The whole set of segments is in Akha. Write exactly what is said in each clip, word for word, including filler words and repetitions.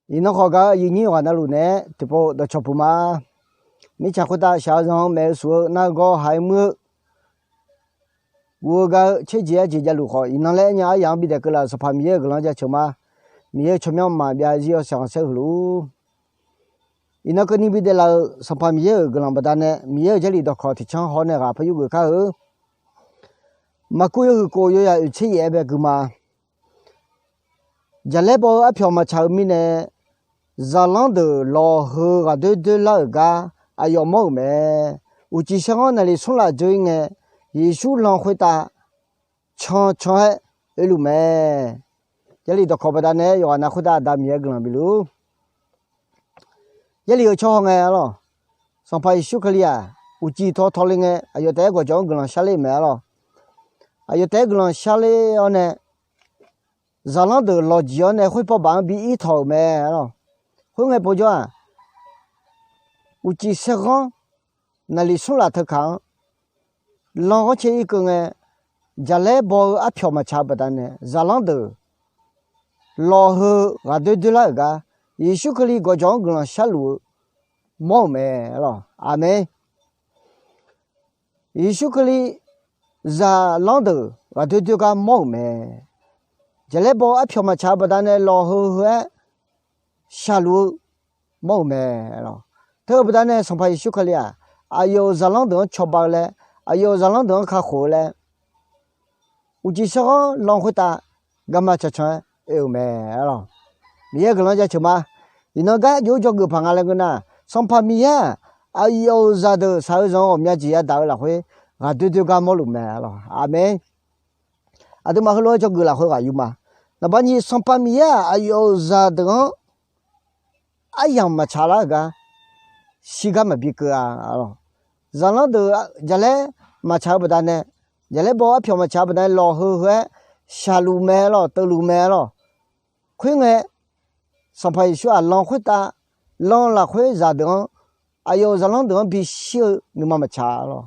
Iqnan khawf gaq-eu aqyuif nyir yawqghaq navluf naeq-aer tiqpov dawqcawq puq ma. Mirtsaq khoertav shaq-eu zanq-eu maeq-eu suf-eu nar-eu gawr ha-aer muir-eu guv-eu ga-eu tserjeq arjeq javluf khawf, iqnan laer aernya aryaq-anr bidaef keuvlaf-euq Sanqpaq Miqyaer-euq guiqlanq-anr jaceuq ma. Miqyaer-euq tsawrmyanr maqbyav zir-awr saeqkhanq saerhuiq luf-ur. Iqnan keuvni bidaeflaf-euq Sanqpaq Miqyaer-euq guiqlanq baqdanae Miqyaer-euq Jarlif dawqkawq tiqcanr haw-awr nae ghaq par yurgeuf kar-eu. Maqkuv yawhuiq khof yawyaq oeqtser yaef-aer bae gui ma. Jaqlaer baw-eu arpyawq maqtsaq-eu mirnae, zaqlanr deuq lawq heu ghaqdoer doerlar-euq gar aqyawf mawr-euq mae. Uqcif saerghanr naqli smr laf dzeur-ir ngae, Yeqsur lan khoertav cancan-aer oeluf mae. Jarlif dawqkawq baqdanae yawqghaq nav khoertav Aqda Miqyaer guiqlanq bif luf-ur. Jarlif-euq tsawrhaq ngae arlawq, Sanqpaq Yeqsur Kali-aq, uqcif tawtawle ngae aqyawf taef-aer gawqjawq-anr guiqlanq sharler-euq mae arlawq. Aqyawf taef-aer guiqlanq sharler-awr nae, zaqlanr deuq lawqjeq-awr nae khoerpaw baf-anr bi ir tawq-euq mae arlawq. Khoerngae povjawr-aq, uqcif saerghanr naqli smr laf teukaq-anr lan ghanrcae irkeuv ngae, jaqlaer baw-eu arpyawq maqtsaq-eu baqdanae zaqlanr deuq lawq heu ghaqdoer doerlar-euq gar Yeqsur Kali gawqjawq-anr guiqlanq sharluf-eu mawr-euq mae arlawq. Aqmeq. Yeqsur Kali zaqlanr deuq ghaqdoer doer gar mawr-euq mae. Jaqlaer baw-eu arpyawq maqtsaq-eu baqdanae lawq heu heu-aer shaqluf-eu mawr-euq mae arlawq. Teu-eu baqdanae Sanqpaq Yeqsur Kali-aq, aqyawf-euq zaqlanr deuq-anr cawba-eu laer, aqyawf-euq zaqlanr deuq-anr kakhof-eu laer, uqcif saerghanr lan khoertav garma cancan-aer oe-euq mae arlawq. Miqyaer guiqlanq-anr jaceuq ma. Iqnan gar jov-aer dzawgeuf paq nga laer ngeur nar, Sanqpaq Miqyaer-aq, aqyawf-euq zaqdeuq shaq-eu zanq-eu ghawqmya jeq yadaq-eu lafkhoer ghaqdoer doer gar mawrluf mae arlawq. Aqmeq. Aqduimaf heulof-aer dzawgeuf lafkhoer ghaq yur ma. Naqbaq nyiq, Sanqpaq Miqyaer-aq, aqyawf-euq zaqdeuq-anr aryamq maqtsaq lar-euq gar shirgar maqbi keuv-a arlawq. Zaqlanr deuq jaqlaer maqtsaq-eu baqdanae, jaqlaer baw arpyawq maqtsaq-eu baqdanae lawq heu heu-aer shaqluf mae arlawq, teuvluf mae arlawq. Khoerngae, Sanqpaq Yeqsur-aq, lan khoertav, lan lafkhoer zaqdeuq-anr, aqyawf-euq zaqlanr deuq-anr bishir-eu nuima maqtsaq arlawq.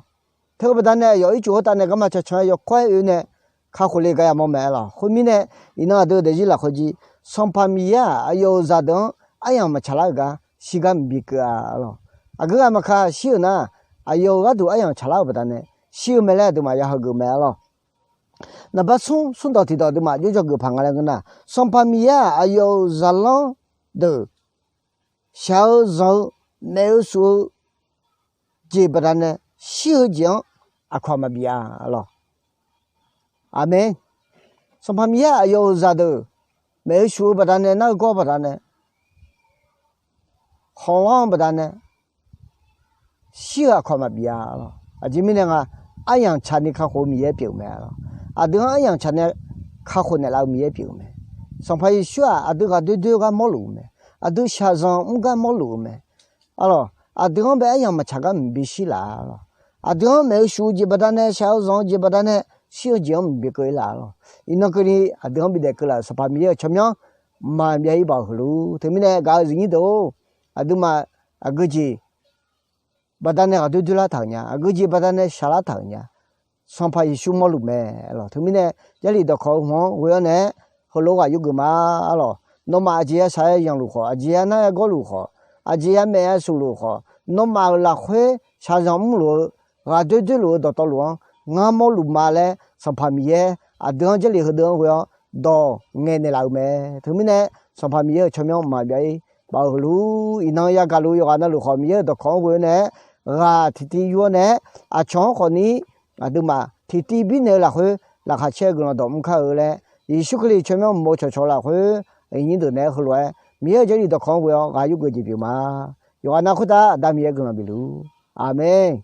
Teu-eu baqdanae aqyawf ircuf khoertav nae garma cancan-aer yawkawr-aer oe nae kakhof le gar yamawr mae arlawq. Khoermirnae, iqnan aqdui-euq daefzir lafkhoer jir, Sanqpaq Miqyaer-aq, aqyawf-euq zaqdeuq-anr aryamq maqtsaq lar-euq gar shirgar maqbi keuv-a arlawq. Aqgeu ghaq maqka shir-euq nar, aqyawf-euq gharduq aryamq tsaqlar-euq baqdanae shir-eu mae laer aqduimaf ya heugeuf mae arlawq. Naqbaq smr, smrdawq tiqdawq aqduimaf jov-aer dzawgeuf paq nga laer ngeur nar, Sanqpaq Miqyaer-aq, aqyawf-euq zaqlanr deuq shaq-eu zanq-eu, maef-eu suf-eu jeq baqdanae shir-eu jeq-anr aqkawq maqbif-a arlawq. Aqmeq. Sanqpaq Miqyaer-aq, aqyawf-euq zaqdeuq maef-eu suf-eu baqdanae, nar-eu gawr baqdanae, khanqlanr-eu baqdanae shir-eu aqkawq maqbif-a arlawq. Aqjeq mirnae nga, aryamq tsaqni kakhof-eu Miqyaer pyeuf-euq mae arlawq. Aqdui-anr aryamq tsaqni kakhof naeqlaf-eu Miqyaer pyeuf-euq mae. Sanqpaq Yeqsur-aq, aqdui ghaqdoer doer-eu gar mawrluf-eu mae. Aqdui shaqzanq mr gar mawrluf-eu mae arlawq. Aqdui-anr bae aryamq maqtsaq gar mqbi shir laf arlawq. Aqdui-anr maef-eu suf-eu jeq baqdanae, shaq-eu zanq-eu jeq baqdanae shir-eu jeq-anr mqbi keuv-ir laf arlawq. Iqnan keuvni aqdui-anr bidaef keuvlaf-euq Sanqpaq Miqyaer-euq tsawrmyanr maqbyav-ir baoq heulof-ur. Teumirnae gaq-eu zifnyir deuq-or, aqduimaf aqgeujeq baqdanae ghaqdoer doer lar taq-euq nya, aqgeujeq baqdanae shaq lar taq-euq nya. Sanqpaq Yeqsur mawrluf mae arlawq. Teumirnae Jarlif dawqkawq-eu hmq-anr ghoe-awr naeq-aer heulof-aer ghaq yurgeuf ma arlawq. Nawmaf aqjeq ya shaq ya yanqluf khawf, aqjeq ya nar ya gawrluf khawf, aqjeq ya maef ya sufluf khawf, nawmaf-euq lafkhoer shaqzanq mrluf-eu, ghaqdoer doerluf-eu dawqtawvluf-anr ngar mawrluf ma laer Sanqpaq Miqyaer aqdui-anr Jarlif heudeuq-anr ghoe-awr dawq ngaeqnaeq laf-eu mae. Teumirnae Sanqpaq Miqyaer-euq tsawrmyanr maqbyav-ir baoq heulof-ur. Iqnan yagaq luf yawqghaq navluf khawf, Miqyaer-euq dawqkawq-anr ghoe-awr naeq-aer ghaq tiqtiv yur-awr naeq-aer, aqcawq-anr khawfni aqduimaf tiqtiv birnaeq-eu lafkhoer laqkhaq caer-eu guiqlanq dawq mr kar-eu laer, Yeqsur Kali tsawrmyanr uqmov cawqcawq lafkhoer aqnyir deuq naeq-aer heulof-aer Miqyaer-euq Jarlif dawqkawq-anr ghoe-awr ghaq yurgeuf jeq pyeuf ma. Yawqghaq nav khoertav Aqda Miqyaer guiqlanq bif luf-ur. Aqmeq.